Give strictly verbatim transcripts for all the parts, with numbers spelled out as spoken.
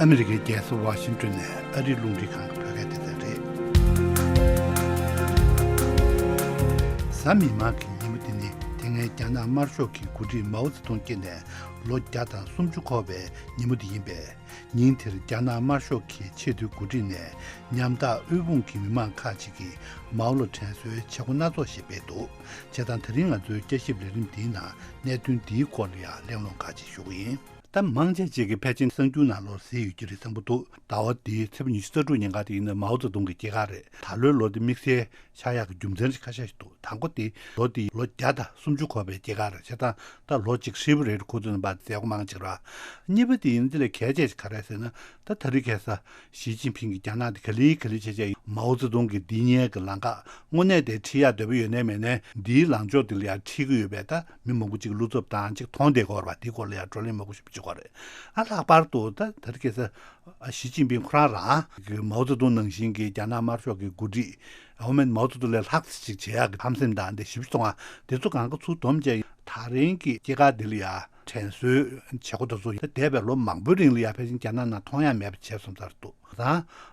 ཨ་མི་རི་ཀའི་རྒྱལ་ས་ཝ་ཤིང་ཏོན་ནས་ཨ་རིའི་རླུང་འཕྲིན་ཁང་གི་བོད་སྐད་སྡེ་ཚན་རེད། གཟའ་མིག་དམར་གྱི་ཉིན་མོ་འདི་ནི་དེ་སྔའི་རྒྱ་ནག་དམར་ཤོག་གི་འགོ་ཁྲིད་མའོ་ཙེ་ཏུང་སྐྱེས་ནས་ལོ་བརྒྱ་དང་སུམ་ཅུ་འཁོར་བའི་ཉིན་མོ་འདི་ཡིན་པས། ཉིན་དེར་རྒྱ་ནག་དམར་ཤོག་གི་ཆེས་མཐོའི་འགོ་ཁྲིད་ནས་ཉམ་ཐག་དབུལ་ཕོངས་ཀྱི་མི་མང་ཁག་ཅིག་གིས་མའོ་ལ་དྲན་གསོའི་བྱེད་སྒོ་སྣ་ཚོགས་ཤིག་སྤེལ་འདུག་བྱས་ཙང་ད་རིང་ང་ཚོའི་བསྐྱར་ཞིབ་ལས་རིམ་འདིའི་ནང་གནད་དོན་འདིའི་སྐོར་ལ་ཡང་གླེང་སློང་ཁག་ཅིག་ཞུ་གི་ཡིན། ད་མང་ཆེ་ཅིག་གིས་ཕལ་ཆེར་གསར་འགྱུར་ནང་ལོགས་གཟིགས་ཡོད་ཀྱི་རེད་བསམ་གྱི་འདུག་ཟླ་བ་འདིའི་ཚེས་པ་ཉི་ཤུ་རྩ་དྲུག་ཉིན་ཀ་དེ་ཡིན་ན་མའོ་ཙེ་ཏུང་གི་སྐྱེས་སྐར་རེད། ད་ལོའི་ལོ་འདི་དམིགས་བསལ་ཆགས་ཡག་གི་རྒྱུ་མཚན་ཞིག་ཁ་ཤས་ཤིག་འདུག་དང་པོ་དེ་ལོ་འདི་ལོ་བརྒྱ་དང་སུམ་ཅུ་འཁོར་བའི་སྐྱེས་སྐར་རེད། བྱས་ཙང་ད་ལོ་གཅིག་ཧྲིལ་པོ་རེད། ཁོ་ཚོ་རྣམ་པ་མཛད་སྒོ་མང་ཆེ་ར། གཉིས་པ་དེ་ཡིན་འདི་ལས་གལ་ཆེ་ཞིག་ག་རེ་ཟེར་ན། ད་ད་རེས་ཁ་སང་ཞི་ཅིན་ཕིང་གིས་རྒྱ་ནག་འདི་ག་ལེ་ག་ལེ་བྱས་བྱས་མའོ་ཙེ་ཏུང་གི་འདི་སྔོན་གྱི་ལམ་ཁ་དངོས་གནས་དེ་ཁྲིད་ཡག་འདོད་པ་ཡོད་ནའི་མེད་ནའི་འདིའི་ལངས་ཕྱོགས་འདི་ལ་ཡང་ཁྲིད་ཀྱི་ཡོད་པས། ད་མི་མང་པོ་ཅིག་བློ་འཚབ་དང་ཅིག་མཐོང་བསྡད་ཀྱི་ཡོད་རེད་པ། འདིའི་སྐོར་ལ་ཡང་བགྲོ་གླེང་མང་པོ་ཞིག་བྱེད་ཀྱི་ཡོད་རེད། ཨ་ལྷག་པར་དུ་ད་ད་རེས་ཁ་སང་ཞི་ཅིན་ཕིང་ཁོ་རང་རང་གི་མའོ་ཙེ་ཏུང་ནང་བཞིན་གྱི་རྒྱ་ནག་དམར་ཤོག་གི་འགོ་ཁྲིད་འོ་མེད་མའོ་ཙེ་ཏུང་ལས་ལྷག་ཙམ་ཅིག་བྱེད་ཡག་གི་ཧམ་སེམས་དང་དེ་ཞིབ་ཅིག་གཏོང་བ་དེ་ཚོ་གང་ག་ཚུར་བསྡོམས་བྱས། ད་རིང་གི་སྐྱེས་སྐར་འདི་ལ་ཡ་དྲན་གསོའི་བྱེད་སྒོ་དེ་ཚོ་ད་འདས་པའི་ལོ་མང་པོའི་རིང་ལ་ཡ་ཕལ་ཆེར་རྒྱ་ནག་ནང་མཐོང་ཡ་མེད་པ་བྱས་སོང་ཚར་འདུག་ད་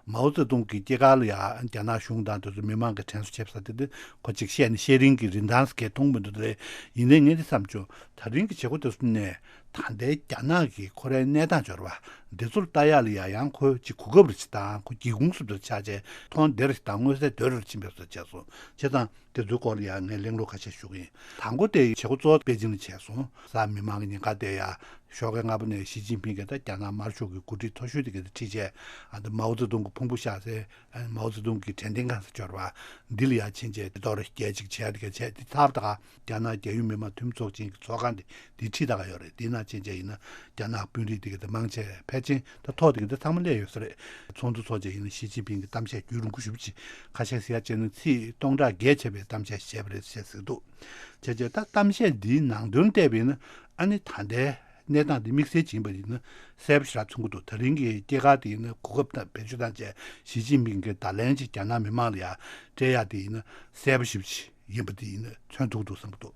མའོ་ཙེ་ཏུང་གི་སྐྱེས་སྐར་ལ་ཡ་རྒྱ་ནག་གཞུང་དང་དེ་ཚོ་མི་མང་གི་དྲན་གསོ་བྱེད་ས་དེ་དེ་ཁོ་གཅིག་བཤད་ནས་བཤད་རིང་གི་རིན་ཐང་ཟེར་མཁན་མཐོང་མི་འདུག་དེ་ཡིན་ནའི་ངས་འདི་བསམ་བྱུང་། ད་རིང་གི་བྱེད་སྒོ་དེ་ཚོ་ནས་ད་ལྟའི་རྒྱ་ནག་གི་ཁོ་རའི་གནས་སྟངས་སྦྱོར་བ་འདི་ཚོར་ལྟ་ཡག་ལ་ཡ་ཡང་ཁོ་གཅིག་གོ་སྐབས་རེ་ཅིག་དང་ཁོ་སྒེའུ་ཁུང་སུབ་ཏུ་ཆགས་བྱས་མཐོང་བདེ་རེ་ཞིག་དང་མངོན་གསལ་དོད་རེ་ཕྱིན་པའི་བཟོ་བྱས་སོང་། བྱས་ཙང་། དེ་ཚོའི་སྐོར་ལ་ཡང་ངས་གླེང་སློང་ཁ་ཤས་ཞུ་གི་ཡིན། དང་པོ་དེ་བྱེད་སྒོ་གཙོ་བོ་པེ་ཅིང་ལ་བྱས་སོང་། གཟའ་མིག་དམར་གྱི་ཉིན་ཀ་དེ་ཡ་ཞོགས་ཀའི་སྔ་པོ་ནས་ཞི་ཅིན་ཕིང་གིས་ད་རྒྱ་ནག་དམར་ཤོག་གི་འགོ་ཁྲིད་མཐོ་ཤོས་དེ་ག་དེ་ཁྲིད་བྱས། ཨ་ད་མའོ་ཙེ་ཏུང་གི་ཕུང་པོ་བཞག་སའི་ཨ་མའོ་ཙེ་ཏུང་གི་དྲན་རྟེན་ཁང་ཟེར་འབྱོར་བ་འདི་ལ་ཡ་ཕྱིན་བྱས་དེ་ཐོག་རེ་རྒྱལ་གཅིག་བྱས་དེ་ག་བྱས་དེ་ཚར་ད་ག་རྒྱ་ནག་རྒྱལ་ཡོངས་མི་དམངས་འཐུས་མི་ཚོགས་ཆེན་གྱི་ཚོགས་ཁང་དེ་དེ་ཁྲིད་ད་ག་ཡོད་རེད། དེ་ནང་ཕྱིན་བྱས་ཡིན་ན་རྒྱ་ནག་དཔོན་རིགས་དེ་ག་དེ་མང་ཆེ་ཕལ་ཆེར་ད་ཐོག་དེ་ག་དེ་ཚང་མ་སླེབས་ཡོད་ས་རེད། ཚོགས་འདུ་ཚོགས་བྱས་ཡིན་ན་ཞི་ཅིན་ཕིང་གི་གཏམ་བཤད་རྒྱུན་རིང་པོ་ཞེ་པོ་ཅིག་ཁ་ཤས་ཟེར་ཡ་བྱས་ན་ཚིག་སྟོང་ཕྲག་བརྒྱད་བྱས་པའི་གཏམ་བཤད་བྱས་པ་རེད་ཟེར་ཟེར་གི་འདུག་བྱས་བྱས་ད་གཏམ་བཤད་འདིའི་ནང་དོན་བལྟས་པ་ཡིན་ན་ཨ་ནི་ད་ལྟའི་གནས་སྟངས་འདི་དམིགས་བསལ་ཅིག་ཡིན་པ་ཡིན་ན་གསལ་པོ་ཞེ་དྲག་མཚོན་གྱི་འདུག་ད་རིང་གི་སྐྱེས་སྐར་དེ་ཡིན་ན་གོ་སྐབས་དང་བེད་སྤྱོད་བཏང་བྱས་ཞི་ཅིན་ཕིང་གིས་བརྡ་ལན་ཅིག་རྒྱ་ནག་མི་མང་ལ་ཡ་སྤྲད་ཡ་དེ་ཡིན་ན་གསལ་པོ་ཞེ་པོ་ཅིག་ཡིན་པ་དེ་ཡིན་ན་མཚོན་ཐུབ་ཀྱི་འདུག་བསམ་གྱི་འདུག་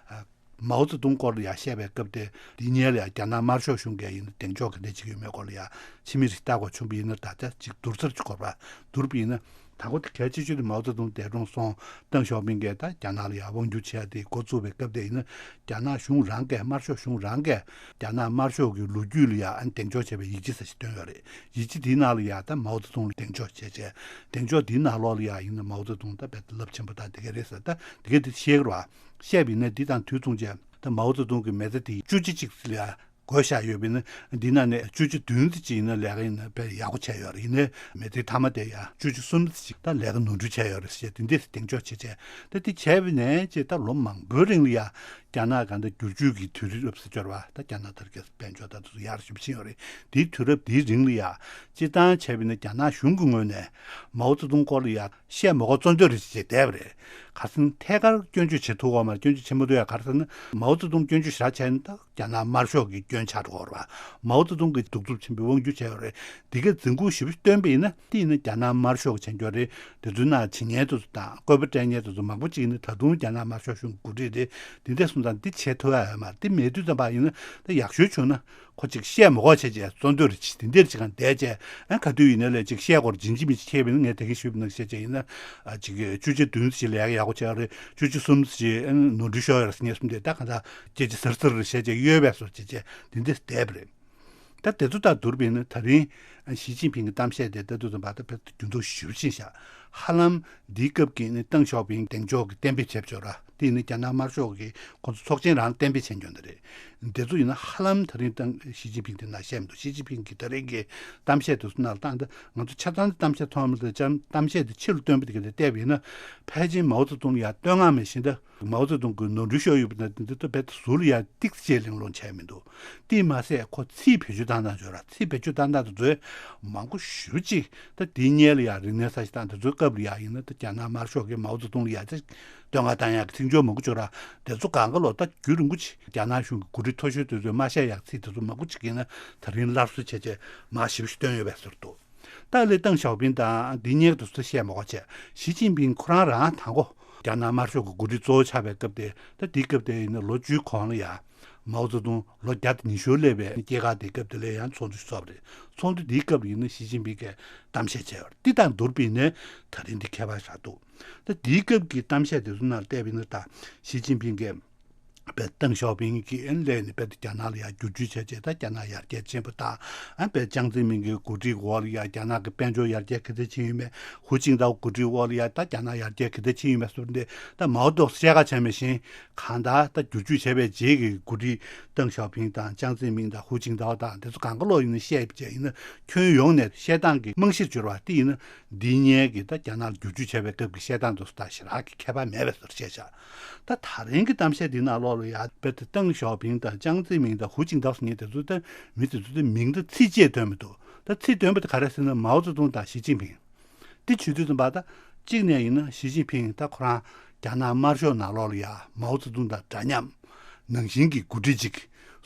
ཨ། མའོ་ཙེ་ཏུང་སྐོར་ལ་ཡ་བཤད་པའི་སྐབས་དེ་འདི་སྔོན་ལ་ཡ་རྒྱ་ནག་དམར་ཤོག་གཞུང་གིས་ཡིན་ན་གདེང་འཇོག་ག་འདྲ་བྱེད་ཀྱི་ཡོད་མེད་སྐོར་ལ་ཡ་ཕྱི་མིག་ཅིག་ལྟ་དགོས་བྱུང་བ་ཡིན་ན་ད་ཆ་ཅིག་བསྡུར་ཚར་ཅིག་དགོས་པ་བསྡུར་བ་ཡིན་ན། དང་པོ་དེ་གལ་ཆེ་ཤོས་དེ་མའོ་ཙེ་ཏུང་འདས་གྲོངས་སོང་། ཏེང་ཞའོ་ཕིང་གིས་ད་རྒྱ་ནག་ལ་ཡ་དབང་སྒྱུར་བྱེད་ཡ་དེ་འགོ་བཙུགས་པའི་སྐབས་དེ་ཡིན་ན་རྒྱ་ནག་གཞུང་རང་གིས་དམར་ཤོག་གཞུང་རང་གིས་རྒྱ་ནག་དམར་ཤོག་གི་ལོ་རྒྱུས་ལ་ཡ་ཨ་ནི་གདེང་འཇོག་བྱས་པའི་ཡིག་ཆ་ཟེར་ཞིག་བཏོན་ཡོད་རེད། ཡིག་ཆ་དེའི་ནང་ལ་ཡ་ད་མའོ་ཙེ་ཏུང་ལ་གདེང་འཇོག་བྱས་བྱས་གདེང་འཇོག་དེའི་ནང་ལོགས་ལ་ཡ་ཡིན་ན་མའོ་ཙེ་ཏུང་ད་རྦད་དེ་རླབས་ཆེན་པོ་དང་དེ་ག་རེད་ཟེར་ད་དེ་ག་དེ་བཤད་ཀྱི་རེད་བ། བཤད་པ་ཡིན་ན་འདི་དང་དུས་མཚུངས་བྱས་ད་མའོ་ཙེ་ཏུང་གི་མི་ཚེ་དེ་བཅུ་གཅིག་ཅིག་ལ་ཡ་བགོས་བཞག་ཡོད་པ་ཡིན་ན་འདི་ནང་ནས་བཅུ་གཅིག་བདུན་ཙམ་ཅིག་ཡིན་ན་ལས་ཀ་ཡིན་ན་དཔེ་ཡག་པོ་བྱས་ཡོད་རེད། ཡིན་ནའི་མི་ཚེ་མཐའ་མ་དེ་ཡ་བཅུ་གཅིག་གསུམ་ཙམ་ཅིག་ད་ལས་ཀ་ནོར་འཁྲུལ་བྱས་ཡོད་རེད་ཟེར་དེ་འདྲས་གདེང་འཇོག་བྱས་བྱས་ད་དེ་བྱས་པ་ནས་ཅེས་ད་ལོ་མང་པོའི་རིང་ལ་ཡ་རྒྱ་ནག་གང་ལྟར་བསྒྱུར་བཅོས་ཀྱི་དུས་རབས་ཟེར་འབྱོར་བ་ད་རྒྱ་ནག་དར་རྒྱས་དཔལ་འབྱོར་ད་དེ་ཚོ་ཡར་ཞེ་པོ་ཕྱིན་ཡོད་རེད། དེའི་དུས་རབས་དེའི་རིང་ལ་ཡ་སྤྱིར་བཏང་བྱས་པ་ཡིན་ན་རྒྱ་ནག་གཞུང་གི་ངོས་ནས་མའོ་ཙེ་ཏུང་སྐོར་ལ་ཡ་བཤད་མ་དགོས་བཙོན་འདོད་རེ་བྱས་བསྡད་པ་རེད། ག་རེ་ཟེར་ན་ཐད་ཀར་སྐྱོན་བརྗོད་བྱེད་ཐུབ་ཀྱི་ཡོད་མ་རེད། སྐྱོན་བརྗོད་བྱེད་མ་ཐུབ་ཡ་ག་རེ་ཟེར་ན་མའོ་ཙེ་ཏུང་སྐྱོན་བརྗོད་ཞེ་དྲག་བྱས་ན་ད་རྒྱ་ནག་དམར་ཤོག་གི་སྐྱོན་ཆགས་འགྲོ་གི་རེད་བ། མའོ་ཙེ་ཏུང་གིས་གདུག་རྩུབ་ཆེན་པོའི་དབང་སྒྱུར་བྱས་ཡོད་རེད། འདི་གའི་རྫུན་རྐུ་ཞེ་པོ་བཏོན་པ་ཡིན་ན་དེ་ཡིན་ན་རྒྱ་ནག་དམར་ཤོག་གི་བྱེད་འགྱུར་རེད། དེ་ཚོའི་ནང་བྱེད་མཁན་དེ་ཚོ་དང་བཀོད་པ་སྤྲད་མཁན་དེ་ཚོ་མང་པོ་ཅིག་ཡིན་ན་ད་དུང་རྒྱ་ནག་དམར་ཤོག་གཞུང་གི་འགོ་ཁྲིད་རེད། འདི་འདྲ་སོང་ཙང་འདི་བྱེད་ཐུབ་ཡ་ཡོད་མ་རེད། འདི་མེད་དུས་ཙམ་པ་ཡིན་ན་ད་ཡག་ཤོས་བྱུང་ན། ཁོ་ཅིག་བཤད་མ་དགོས་བྱས་བྱས་བཙོན་འདོད་རེ་བྱས་དེ་འདྲ་ཅིག་གང་བསྡད་བྱས་ཨ་ག་དུས་ཡིན་ན་ལས་ཅིག་བཤད་དགོས་རེད། ཇི་འཇི་མི་འཇི་བཤད་པ་ཡིན་ན་ངས་ད་གིན་ཞུས་པ་ནང་བཤད་བྱས་ཡིན་ན་ཨ་ཅིག་བཅུ་གཅིག་བདུན་ཅིག་ལས་ཀ་ཡག་པོ་བྱས་རེད། བཅུ་གཅིག་གསུམ་ཅིག་ཨ་ནོར་འཁྲུལ་ཤོར་ཡོད་རེད་ཟེར་ངས་གསུངས་ཏེ་ད་གང་ལྟར་སྐད་ཆ་ཟུར་ཟུར་རེ་བཤད་བྱས་གཡོལ་བས་སོ་བྱས་བྱས་དེ་འདྲ་བསྡད་པ་རེད། ད་དེ་ཚོ་དང་བསྡུར་བ་ཡིན་ན་ད་རིང་ཞི་ཅིན་ཕིང་གི་གཏམ་བཤད་དེ་ལྟ་དུས་ཙམ་པ་ད་ཕེབས་རྒྱུན་མཐོང་ཞེ་པོ་ཕྱིན་ཤག་ཧ་ལམ་འདིའི་སྐབས་ཀྱི་ནི་ཏེང་ཞའོ་ཕིང་གདེང་འཇོག་གི་གཏན་འབེབས་བྱས་ཆོག་ར། དེ་ནི་རྒྱ་ནག་དམར་ཤོག་གི་ཁོང་ཚོ་ཚོགས་ཆེན་རང་གཏན་འབེབས་བྱས་འགྱོ་འདི་རེད། འདི་ཚོ་ཡིན་ན་ཧ་ལམ་ད་རིང་ཏང་ཞི་ཅིན་ཕིང་དེ་ན་བཤད་མི་འདུག་ཞི་ཅིན་ཕིང་གི་ད་རིང་གི་གཏམ་བཤད་དེ་ཚོ་ནང་ལ་བཏང་སྟེ་ང་ཚོ་ཆ་ཚང་གི་གཏམ་བཤད་མཐོང་མི་འདུག་ཅང་གཏམ་བཤད་དེ་ཕྱི་ལ་བཏོན་པ་དེ་ག་དེ་བལྟས་པ་ཡིན་ན་ཕལ་ཆེར་མའོ་ཙེ་ཏུང་ཡ་བསྟོད་བསྔགས་མེད་བཞིན་དུ། མའོ་ཙེ་ཏུང་གི་ནོར་འཁྲུལ་ཤོར་ཡོད་པ་དང་འདི་ཚོ་རྦད་དེ་ཟུར་ལ་ཡ་ཏིག་ཙམ་གླེང་སློང་བྱས་མི་འདུག་དེས་མ་ཟད་ཁོ་ཚིག་བེད་སྤྱོད་བཏང་སྟངས་ཅིག་ཡོད་ར། ཚིག་བེད་སྤྱོད་བཏང་སྟངས་དེ་ཚོའི་མང་པོ་ཞེ་པོ་ཅིག་ད་དེའི་སྔོན་ལ་ཡ་རིག་གནས་གསར་ཤོག་དང་དེ་ཚོའི་སྐབས་ལ་ཡ་ཡིན་ན་ད་རྒྱ་ནག་དམར་ཤོག་གིས་མའོ་ཙེ་ཏུང་ལ་ཡ་ཅིག་བསྟོད་བསྔགས་བཏང་ཡག་གི་ཚིག་སྦྱོར་མང་པོ་ཅིག་ཡོད་ར། དེ་ཚོ་གང་ག་ལོ་ད་རྒྱུན་རིང་པོ་ཅིག་རྒྱ་ནག་གཞུང་གི་འགོ་ཁྲིད་མཐོ་ཤོས་དེ་ཚོས་མ་བཤད་ཡག་ཚིག་དེ་ཚོ་མང་པོ་ཅིག་ཡིན་ན་ད་རིང་སླར་གསོ་བྱས་བྱས་མར་ཞེ་པོ་ཅིག་བཏོན་ཡོད་པའི་ཟུར་དུ། ཏཱ་ལའི་ཏེང་ཞའོ་ཕིང་དང་འདི་གཉིས་ཀྱི་དུས་ཚོད་བཤད་མ་དགོས་བྱས། ཞི་ཅིན་ཕིང་ཁོ་རང་རང་དང་པོ་རྒྱ་ནག་དམར་ཤོག་གི་འགོ་ཁྲིད་གཙོ་བོ་ཆགས་པའི་སྐབས་དེ། ད་འདི་སྐབས་དེ་ཡིན་ན་ལོ་བཅུའི་གོང་ལ་ཡ། མའོ་ཙེ་ཏུང་ལོ་བརྒྱ་དང་ཉི་ཤུ་སླེབས་པའི་སྐྱེས་སྐར་དེའི་སྐབས་དེ་ལ་ཡང་ཚོགས་འདུ་ཞིག་ཚོགས་པ་རེད། ཚོགས་འདུ་དེའི་སྐབས་ལ་ཡིན་ན་ཞི་ཅིན་ཕིང་གིས་གཏམ་བཤད་བྱས་པ་རེད། འདི་དང་བསྡུར་བ་ཡིན་ན་ད་རིང་འདི་ཁྱད་པར་ཞིག་འདུག་ད་དེའི་སྐབས་ཀྱི་གཏམ་བཤད་དེ་ཚོ་ནང་བལྟས་པ་ཡིན་ན། ད་ཞི་ཅིན་ཕིང་གིས་པའི་ཏེང་ཞའོ་ཕིང་གིས་སླེབས་ནས་པའི་རྒྱ་ནག་ལ་ཡང་བསྒྱུར་བཅོས་བྱས་རྗེས། ད་རྒྱ་ནག་ཡར་རྒྱས་ཕྱིན་པ་དང་། ཨ་པའི་ཅང་ཙེ་མིན་གྱི་འགོ་ཁྲིད་འོག་ལ་ཡང་རྒྱ་ནག་གི་དཔལ་འབྱོར་ཡར་རྒྱས་ག་འདྲ་ཕྱིན་ཡོད་མེད། ཧུའུ་ཅིན་ཐའོ་འགོ་ཁྲིད་འོག་ལ་ཡང་ད་རྒྱ་ནག་ཡར་རྒྱས་ག་འདྲ་ཕྱིན་ཡོད་མེད་སོགས་འདི་ད་མའོ་ཙེ་ཏུང་བཤད་ག་བྱས་མེད་བཞིན། གང་ལྟར་ད་བསྒྱུར་བཅོས་བྱས་པའི་རྗེས་ཀྱི་འགོ་ཁྲིད་ཏེང་ཞའོ་ཕིང་དང་ཅང་ཙེ་མིན་དང་ཧུའུ་ཅིན་ཐའོ་དང་དེ་ཚོ་གང་ག་ལོག་ཡིན་ན་བཤད་བྱས་ཡིན་ན། ཁྱོན་ཡོངས་ནས་བཤད་སྟངས་ཀྱི་རྨང་གཞིར་གྱུར་པ་དེ་ཡིན་ན། འདི་སྔོན་གྱི་ད་རྒྱ་ནག་བསྒྱུར་བཅོས་བྱས་པའི་སྐབས་ཀྱི་བཤད་སྟངས་དེ་ཚོ་དང་ཞེ་དྲག་གི་ཁྱད་པར་མེད་པའི་བཟོ་འདྲ་བཤད་བཞག་ད་ད་རིང་གི་གཏམ་བཤད་འདི་ནང་ལོགས་ལ་ཡང་པའི་ཏེང་ཞའོ་ཕིང་དང་ཅང་ཙེ་མིན་དང་ཧུའུ་ཅིན་ཐའོ་ཟེར་མཁན་དེ་ཚོ་ད་མི་དེ་ཚོ་ད་མིང་དང་ཚིག་གཅིག་བཏོན་མི་འདུག་ད་ཚིག་བཏོན་པ་དེ་ག་རེ་ཟེར་ན། མའོ་ཙེ་ཏུང་དང་ཞི་ཅིན་ཕིང་། འདི་བྱེད་དུས་ཙམ་པ། ད་གཅིག་ནས་ཡིན་ན་ཞི་ཅིན་ཕིང་ད་ཁོ་རང་རྒྱ་ནག་དམར་ཤོག་ནང་ལོགས་ལ་ཡང་མའོ་ཙེ་ཏུང་དང་འདྲ་མཉམ་ནང་བཞིན་གྱི་འགོ་ཁྲིད་ཅིག་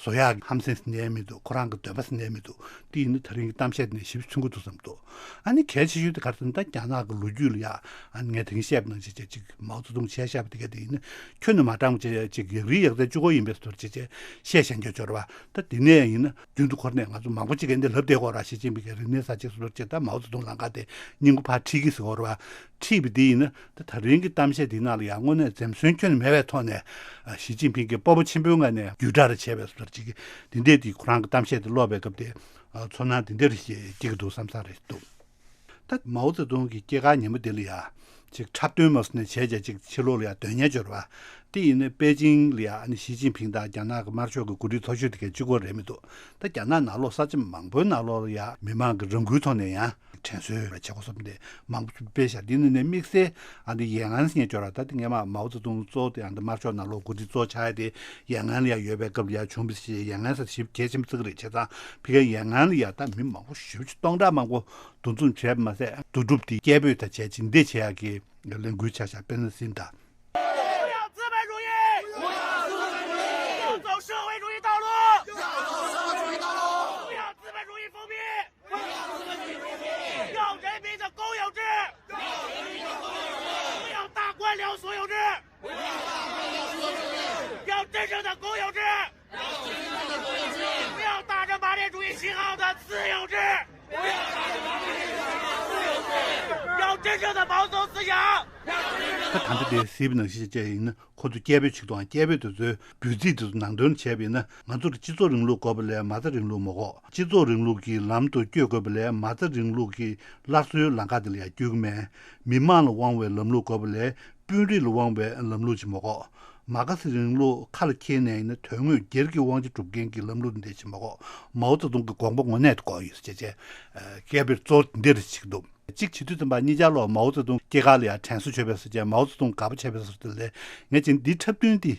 བཟོ་ཡག་ཧམ་སེམས་ནས་མི་འདུག་ཁོ་རང་གི་འདོད་པ་ནས་མི་འདུག་དེ་ཡིན་ན་ད་རིང་གི་གཏམ་བཤད་ནས་ཞིབ་མཚོན་གྱི་འདུག་བསམ་འདུག་ཨ་ནི་གལ་ཆེ་ཤོས་དེ་ག་རེ་ཟེར་ན། ད་རྒྱ་ནག་གི་ལོ་རྒྱུས་ལ་ཡང་ཨ་ནི་ངས་དེ་རིང་བཤད་པ་ནང་བཞིན་བྱས་ཅིག་མའོ་ཙེ་ཏུང་བྱས་བཞག་པ་དེ་ག་དེ་ཡིན་ན་ཁྱོན་ནས་མ་དྲངས་བྱས་ཅིག་ཡག་རིགས་ཡག་རྩལ་གཅིག་པོ་ཡིན་པའི་བཟོ་འདྲ་བྱས་བྱས་བཤད་བཞག་རྒྱུ་འབྱོར་བ། ད་དེ་ནས་ཡིན་ན། རྒྱུན་དུ་འཁོར་ནས་ང་ཚོ་མང་པོ་ཅིག་གིས་འདི་ལབ་བསྡད་ཀྱི་ཡོད་རེད། ཞི་ཅིན་ཕིང་གིས་རིག་གནས་གསར་བརྗེ་སོགས་བྱས། ད་མའོ་ཙེ་ཏུང་ལམ་ཁ་དེ་སྙིང་པོ་ཕར་ཁྲིད་ཀྱི་ཟེར་གྱི་ཡོད་རེད་བ། ཁྲིད་པ་འདི་ཡིན་ན་ད་ད་རིང་གི་གཏམ་བཤད་འདི་ནང་ལ་ཡང་དངོས་གནས་འཛེམ་ཟོན་ཁྱོན་མེད་པའི་ཐོག་ནས་ཞི་ཅིན་ཕིང་གིས་སྤོབས་པ་ཆེན་པོའི་ངང་ནས་བརྒྱུད་བསྒྲགས་རེ་བྱས་པའི་བཟོ་འདྲ་ཅིག་གི་འདི་འདྲས་དེ་ཁོ་རང་གི་གཏམ་བཤད་དེ་ཀློག་པའི་སྐབས་དེ་ཚོར་སྣང་འདི་འདྲས་རེ་སྐྱེ་གི་འདུག་བསམ་ས་རེད་འདུག་ད་མའོ་ཙེ་ཏུང་གི་སྐྱེས་སྐར་ཉིན་མོ་དེ་ལ་ཡ་ཅིག་འཁྲབ་སྟོན་མ་སོང་ནས་བྱས་བྱས་ཅིག་ཕྱི་ལོགས་ལ་ཡ་སྡོད་མཁན་འབྱོར་བ། དེ་ཡིན་ན་པེ་ཅིང་ལ་ཡ་ཨ་ནི་ཞི་ཅིན་ཕིང་དང་རྒྱ་ནག་གི་དམར་ཤོག་གི་འགོ་ཁྲིད་མཐོ་ཤོས་དེ་གས་གཅིག་པོ་རེད་མི་འདུག་ད་རྒྱ་ནག་ནང་ལོགས་ས་ཆ་མང་པོའི་ནང་ལོགས་ལ་ཡ་མི་མང་གི་རང་འགུལ་ཐོག་ནས་ཡང་དྲན་གསོའི་བྱེད་སྒོ་སོགས་དེ་མང་པོ་སྤེལ་བཞག་འདི་ནི་ནས་དམིགས་བསལ་ཨ་འདི་ཡ་ང་ཟེར་མཁན་འབྱོར་བ། ད་དེ་སྔས་མ་མའོ་ཙེ་ཏུང་གཙོ་བོ་དེ་ཨ་འདི་དམར་ཤོག་ནང་ལོགས་འགོ་ཁྲིད་གཙོ་བོ་ཆགས་ཡ་དེ་ཡ་ང་ལ་ཡ་ཡོད་པའི་སྐབས་ལ་ཡ་བྱུང་བ་ཞིག་ཡ་ང་ཟེར་ཞིབ་གལ་ཆེན་པོ་བརྩི་གི་རེད། བྱས་ཙང་ཕ་གིའི་ཡ་ང་ལ་ཡ་ད་མི་མང་པོ་ཞེ་པོ་ཅིག་སྟོང་ཕྲག་མང་པོ་འདུ་འཛོམས་བྱས་པ་མ་ཟད། བསྡུ་སྒྲུབ་དེ་སྐད་འབོད་དང་བྱས་ཅིག་འདི་བྱེད་ཡག་གི་ལས་འགུལ་ཆ་བཞག་དཔེར་ན་ཟིན་ད། 不要资本主义！不要资本主义！要走社会主义道路！要走社会主义道路！不要资本主义封闭！不要资本主义封闭！要人民的公有制！要人民的公有制！不要大官僚所有制！不要大官僚所有制！要真正的公有制！ 不要打着马列主义旗号的自由制，不要打着马列主义旗号的自由制，要真正的毛泽东思想。 ད་ད་ལྟ་དེ་གཟིགས་པ་ནང་བཞིན་བྱས་ཡིན་ན། ཁོ་ཚོ་སྐད་འབོད་བྱེད་དུས་སྐད་འབོད་དེ་ཚོའི་འབོད་ཚིག་དེ་ཚོ་ནང་དོན་བྱས་པ་ཡིན་ན། ང་ཚོར་སྤྱི་ཚོགས་རིང་ལུགས་དགོས་པ་ལས་མ་རྩ་རིང་ལུགས་མི་དགོས། སྤྱི་ཚོགས་རིང་ལུགས་ཀྱི་ལམ་དུ་བསྐྱོད་དགོས་པ་ལས་མ་རྩ་རིང་ལུགས་ཀྱི་སླར་གསོའི་ལམ་ཁ་དེ་ལ་ཡང་བསྐྱོད་ཀྱི་མེད། མི་དམངས་ལ་དབང་བའི་ལམ་ལུགས་དགོས་པ་ལས་དཔོན་རིགས་ལ་དབང་བའི་ལམ་ལུགས་ཅིག་མ་དགོས། མར་ཁེ་སི་རིང་ལུགས་ཁ་ལ་འཁྱེར་ནས་ཡིན་ན་དོན་དངོས་སྒེར་གྱི་དབང་ཆ་སྒྲུབ་མཁན་གྱི་ལམ་ལུགས་འདི་འདྲ་ཞིག་མ་དགོས། མའོ་ཙེ་ཏུང་གི་དགོངས་པ་དངོས་གནས་དེ་དགོས་ཡོད་ཟེར་བྱས་བྱས། སྐད་འབོད་གཙོ་བོ་འདི་འདྲ་ཞིག་འདུག་གཅིག་བྱེད་དུས་ཙམ་པ་གཉིས་ཆར་ལོག་མའོ་ཙེ་ཏུང་སྐྱེས་སྐར་ལ་ཡང་དྲན་གསོ་བྱས་པས་ཟེར་བྱས། མའོ་ཙེ་ཏུང་དགའ་པོ་བྱས་པས་ཟེར་དེ་ལས། ངས་ཅིག་འདི་འཁྲབ་སྟོན་འདི་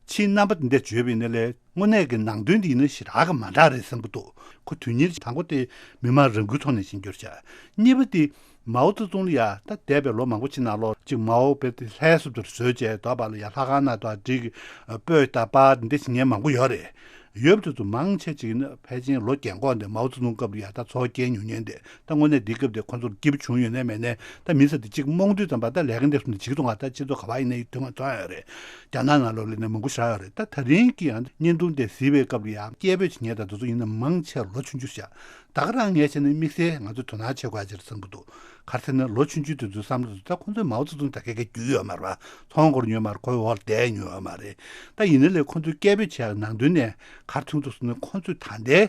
ཕྱིའི་རྣམ་པ་འདི་འདྲ་བརྗོད་པ་ཡིན་ན་ལས། དངོས་གནས་ཀྱི་ནང་དོན་དེ་ཡིན་ན་ཞེ་དྲག་གི་མ་འདྲ་རེད་བསམ་གྱི་འདུག་ཁོ་དོན་གཉེར་དང་པོ་དེ་མི་མང་རང་འགུལ་ཐོག་ནས་ཕྱིན་རྒྱུར་བྱ། གཉིས་པ་དེ་མའོ་ཙེ་ཏུང་ལ་ཡ་ད་འདས་པའི་ལོ་མང་པོ་ཕྱིན་ནང་ལོགས་ཅིག་མའོ་དཔེ་དེ་ལྷའི་གཟུགས་ལྟར་བཟོས་བྱས། དོགས་པ་ལ་ཡ་ལྷ་ཁང་ནང་དུ་བྲིས་སྤོས་དང་པར་འདི་འདྲ་བྱེད་མཁན་མང་པོ་ཡོད་རེད། ཡོད་པ་དེ་ཚོ་མང་ཆེ་ཅིག་ནི་ཕལ་ཆེར་ལོ་རྒན་གོག་འདི་མའོ་ཙེ་ཏུང་སྐབས་ལ་ཡ་ད་འཚོ་བ་སྐྱེལ་མྱོང་མཁན་དེ། ད་དངོས་གནས་འདི་སྐབས་དེ་ཁོ་ཚོར་སྐྱིད་པོ་བྱུང་ཡོད་ནའི་མེད་ནའི། ད་མི་ས་དེ་གཅིག་རྨོངས་དུས་ཙམ་པ་ད་ལས་ཀ་འདི་ཚོ་འདི་བྱེད་ཀྱི་འདུག་ག་ད་སྤྱི་ཚོགས་ག་པར་ཡིན་ནའི་དོན་ང་མཐོང་ཡོད་རེད། རྒྱ་ནག་ནང་ལོགས་ལ་ནས་མང་པོ་ཞེ་དྲག་ཡོད་རེད། ད་ད་རིང་གི་ཡང་བརྙན་ཐུང་དེ་གཟིགས་པའི་སྐབས་ལ་ཡང་སྐད་འབོད་བྱེད་མཁན་དང་དེ་ཚོ་ཡིན་ན་མང་ཆེ་ལོ་ཆུང་ཆུང་ཤག་ད་ག་རང་ངས་བྱས་ན་དམིགས་བསལ་ང་ཚོས་དོ་སྣང་བྱེད་དགོས་ཡ་ཅིག་རེད་བསམ་གྱི་འདུག་ག་རེ་ཟེར་ན་ལོ་ཆུང་ཆུང་དེ་ཚོའི་བསམ་བློ་དེ་ད་ཁོ་ཚོས་མའོ་ཙེ་ཏུང་ད་ག་གེ་རྒྱུས་ཡོད་མ་རེད་པ། མཐོང་སྐོར་ཡོད་མ་རེད། ཁོའི་འོག་ལ་བསྡད་མྱོང་ཡོད་མ་རེད། ད་ཡིན་ན་ལས་ཁོ་ཚོས་སྐད་འབོད་བྱེད་ཡག་ནང་དོན་ནས་ག་རེ་མཐོང་འདུག་ཟེར་ན། ཁོ་ཚོས་ད་ལྟའི་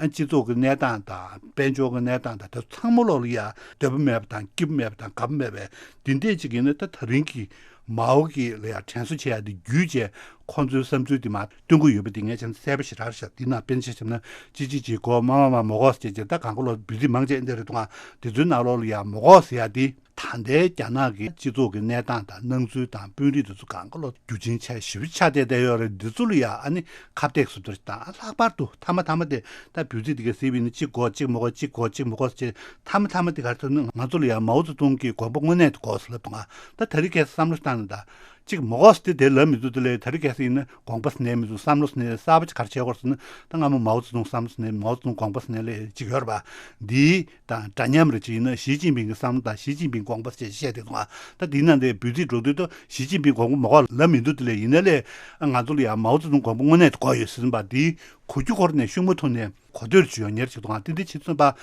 སྤྱི་ཚོགས་ཀྱི་གནས་སྟངས་དང་དཔལ་འབྱོར་གྱི་གནས་སྟངས་དང་དེ་ཚང་མ་ལོག་ལ་ཡ་འདོད་པ་མེད་པ་དང་སྐྱིད་པོ་མེད་པ་དང་དགའ་པོ་མེད་པའི་འདི་འདྲས་ཅིག་ཡིན་ན། ད་ད་རིང་གི་མའོ་གི་ལ་ཡ་དྲན་གསོ་བྱེད་ཡ་དེ་བརྒྱུད་བྱས་ཁོ་ཚོའི་བསམ་ཚུལ་དེ་མར་སྟོན་གྱི་ཡོད་པ་དེ་ངས་བྱས་ན་གསལ་པོ་ཞེ་དྲག་རེད་ཤག་འདི་ནང་དཔེར་ན་ཆ་བཞག་ན་ཅི་ཅི་ཅི་གོ་མ་མ་མ་མ་གོ་ཟེར་བྱས་ད་གང་ག་ལོ་བུ་ཚིག་མང་ཆེ་འདི་རེད་འདུག་ག་དེ་ཚོའི་ནང་ལོགས་ལ་ཡ་མ་གོ་ཟེར་ཡ་དེ། ད་ལྟའི་རྒྱ་ནག་གི་སྤྱི་ཚོགས་ཀྱི་གནས་སྟངས་དང་སྣང་ཚུལ་དང་དཔོན་རིགས་དེ་ཚོ་གང་ག་ལོ་རྒྱུ་རྐྱེན་ཆེ་ཞེ་པོ་ཆགས་བསྡད་བསྡད་ཡོད་རེད། འདི་ཚོ་ལ་ཡ་ཨ་ནི་ཁ་གཏད་སུ་བསྡུར་དང་ལྷག་པར་དུ་མཐའ་མ་མཐའ་མ་དེ་ད་བུ་ཚིག་དེ་ག་གཟིགས་པ་ཡིན་ན་གཅིག་གོ་གཅིག་མ་གོ་གཅིག་གོ་གཅིག་མ་གོ་ཟེར། མཐའ་མ་མཐའ་མ་དེ་ག་རེ་ཟེར་ན་ང་ཚོ་ལ་ཡ་མའོ་ཙེ་ཏུང་གི་དགོངས་པ་དངོས་གནས་དེ་དགོས་ཟེར་ལབ་འདུག་ག་ད་དེ་རིང་ཁ་སང་བསམ་བློ་བཏང་ན་ད། གཅིག་མོ་གོས་དེ་དེ་ལབ་མི་འདུག་དེ་ལས་དེ་རིང་ཁ་སང་ཡིན་ན་དགོངས་པ་ཟིན་ནས་མི་འདུག་བསམ་བློ་ཟིན་ནས་གསར་པ་ག་རེ་བྱས་ཡོད་ཟེར་ན། ད་སྔ་མོ་མའོ་ཙེ་ཏུང་བསམ་བློ་ཟིན་ནས་མའོ་ཙེ་ཏུང་དགོངས་པ་ཟིན་ནས་ལས་གཅིག་ཡོད་རེད་པ། འདིའི་དང་འདྲ་མཉམ་རེ་གཅིག་ཡིན་ན་ཞི་ཅིན་ཕིང་གི་བསམ་བློ་དང་ཞི་ཅིན་ཕིང་དགོངས་པ་ཞེས་བཤད་དེ་སོང་ང་། ད་འདིའི་ནང་དེ་འབོད་ཚིག་འགྲོ་དུས་ད་ཞི་ཅིན་ཕིང་དགོངས་པ་མོ་གོས་ལབ་མི་འདུག་དེ་ལས་ཡིན་ན་ལས་ང་ཚོ་ལ་ཡང་མའོ་ཙེ་ཏུང་དགོངས་པ་དངོས་གནས་དགོས་ཡོད་ཟེར་བ་འདི་གོ་རྒྱུ་འཁོར་ནས་ཤུགས་མ་ཐུག་ནས། གོ་ཐོས་ཅིག་ཡོང་ཉེར་ཅིག་འདུག་ཨང་། དེ་འདྲ་བྱེད་ཚུན་པ་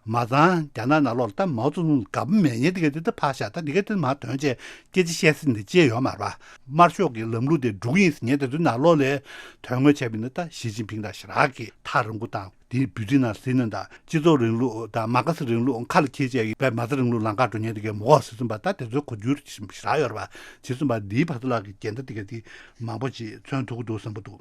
མ་ཚང་རྒྱ་ནག་ནང་ལོགས་ལ་ད་མའོ་ཙེ་ཏུང་དགའ་པོ་མེད་ཉེ་དེ་ག་དེ་ད་ཕར་བཞག་ད་དེ་ག་དེ་མ་དོན་ཆེ་སྐད་ཆ་བཤད་སྲིད་འདི་ཅེས་ཡོད་མ་རེད་པ། དམར་ཤོག་གི་ལམ་ལུགས་དེ་འགྲོ་གི་ཡིན་ཟེར་ཉེ་དེ་ཚོའི་ནང་ལོགས་ལས་དོན་དངོས་བྱས་པ་ཡིན་ན་ད་ཞི་ཅིན་ཕིང་དང་ཞེ་དྲག་གི་ཐག་རིང་པོ་དང་དེའི་འབོད་ཚིག་ནང་ཟིན་ན་ད་སྤྱི་ཚོགས་རིང་ལུགས་དང་མ་ཀ་སི་རིང་ལུགས་ཁ་ལ་འཁྱེར་བྱས་ཡིན་པས་མ་རྩ་རིང་ལུགས་ལམ་ཁར་འགྲོ་ཉེ་དེ་གའི་མོ་གོས་ཟེར་ཚུན་པ་ད་དེ་ཚོའི་གོ་རྒྱུ་ཞེ་དྲག་ཡོད་རེད་པ། བྱེད་ཚུན་པ་འདིའི་བར་དུ་ལ་གི་འགལ་ཟླ་དེ་ག་དེ་མང་པོ་ཅིག་མཚོན་ཐུབ་ཀྱི་འདུག་བསམ་གྱི་འདུག་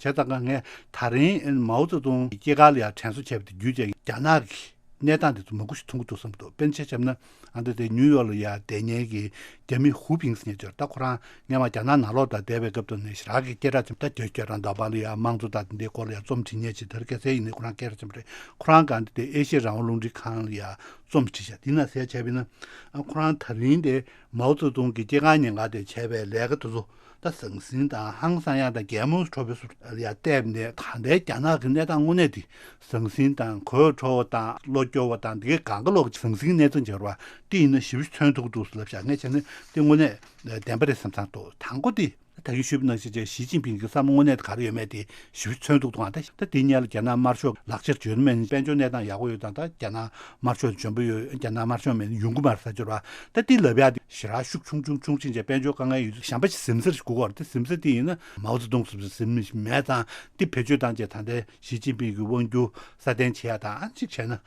བྱས་ཙང་ཀ་ངས་ད་རིང་མའོ་ཙེ་ཏུང་གི་སྐྱེས་སྐར་ལ་ཡང་དྲན་གསོ་བྱས་པ་དེ་བརྒྱུད་བྱས་རྒྱ་ནག་གི་གནས་སྟངས་དེ་ཚོ་མང་པོ་ཞིག་མཐོང་གི་འདུག་བསམ་འདུག་དཔེར་ན་ཆ་བཞག་ན་ཨ་འདི་དེ་ནིའུ་ཡོག་ལ་ཡང་བསྡད་མཁན་གྱི་རྒྱ་མི་ཧུའུ་ཕིང་ཟེར་མཁན་ཅིག་ཡོད། ད་ཁོ་རང་སྔོན་མ་རྒྱ་ནག་ནང་ལོགས་དང་བསྡད་པའི་སྐབས་དུ་ནས་ཞེ་དྲག་གི་སྐད་གྲགས་ཆེན་པོ། ད་རྒྱ་རྒྱ་རང་དང་པ་ལ་ཡང་དམངས་གཙོ་དང་དེ་འདྲའི་སྐོར་ལ་ཡང་རྩོམ་བྲིས་མཁན་ཅིག་དེར་སྐད་ཆ་ཡིན་ནི་ཁོ་རང་སྐད་གྲགས་ཆེན་པོ་རེད། ཁོ་རང་གང་འདི་དེ་ཨེ་ཤེ་ཡ་རང་དབང་རླུང་འཕྲིན་ཁང་ལ་ཡང་རྩོམ་བྲིས་བཞག་དེ་ན་གསལ་བྱས་པ་ཡིན་ན་ཨ་ཁོ་རང་ད་རིང་དེ་མའོ་ཙེ་ཏུང་གི་སྐྱེས་སྐར་ཉིན་ཀ་དེ་བྱས་པའི་ལས་ཀ་དེ་ཚོ། ད་ཟང་ཟིང་དང་ཧང་སང་ཡག་དང་གད་མོ་འཕྲོ་བའི་སུ་ལ་ཡ་བལྟས་ནས་ད་ལྟའི་རྒྱ་ནག་གི་གནས་སྟངས་དངོས་གནས་དེ་ཟང་ཟིང་དང་གོས་འཕྲོ་བ་དང་གློ་སྐྱོ་བ་དང་འདི་གའི་གང་ག་ལོག་གི་ཟང་ཟིང་གནས་ཚུལ་འབྱོར་བ་དེ་ཡིན་ན་ཞེ་པོ་ཅིག་མཚོན་ཐུབ་ཀྱི་འདུག་ཟེར་ལབ་བཞག་ངས་བྱས་ན་དེ་དངོས་གནས་བདེན་པ་རེད་བསམ་བསམ་འདུག་དང་པོ་དེ་ད་གིན་ཞུས་པ་ནང་བཞིན་བྱས་ཞི་ཅིན་ཕིང་གི་བསམ་བློ་དངོས་གནས་དེ་ག་རེ་ཡོད་མེད་དེ་ཞེ་པོ་ཅིག་མཚོན་ཐུབ་འདུག་ཨང་། ད་ད་དེ་སྔོན་ལ་རྒྱ་ནག་དམར་ཤོག་ལག་ཆར་འཇོན་མེད་དཔལ་འབྱོར་གནས་སྟངས་ཡག་པོ་ཡོད་དང་ད་རྒྱ་ནག་དམར་ཤོག་འཇོན་པོ་ཡོད། རྒྱ་ནག་དམར་ཤོག་མེད་ན་ཡོང་གི་མ་རེད་ཟེར་གྱི་རེད་པ། ད་དེ་ལབ་ཡག་དེ་ཞེ་དྲག་ཤུགས་ཆུང་ཆུང་ཆུང་ཆུང་བྱས་དཔལ་འབྱོར་དཀའ་ངལ་ཡོད་དུས་གཞན་པ་ཞིག་ཟིན་ས་ཞིག་དགོས་ཀྱི་རེད། དེ་ཟིན་ས་དེ་ཡིན་ན་མའོ་ཙེ་ཏུང་ཟེར་ཟིན་མི་ཞིག་མེད་ཙང་དེ་བེད་སྤྱོད་བཏང་བྱས་ད་ལྟའི་ཞི་ཅིན་ཕིང་གི་དབང་སྒྱུར་སྲ་བརྟན་བྱེད་ཡག་དང་ཨ་གཅིག་བྱས་ན་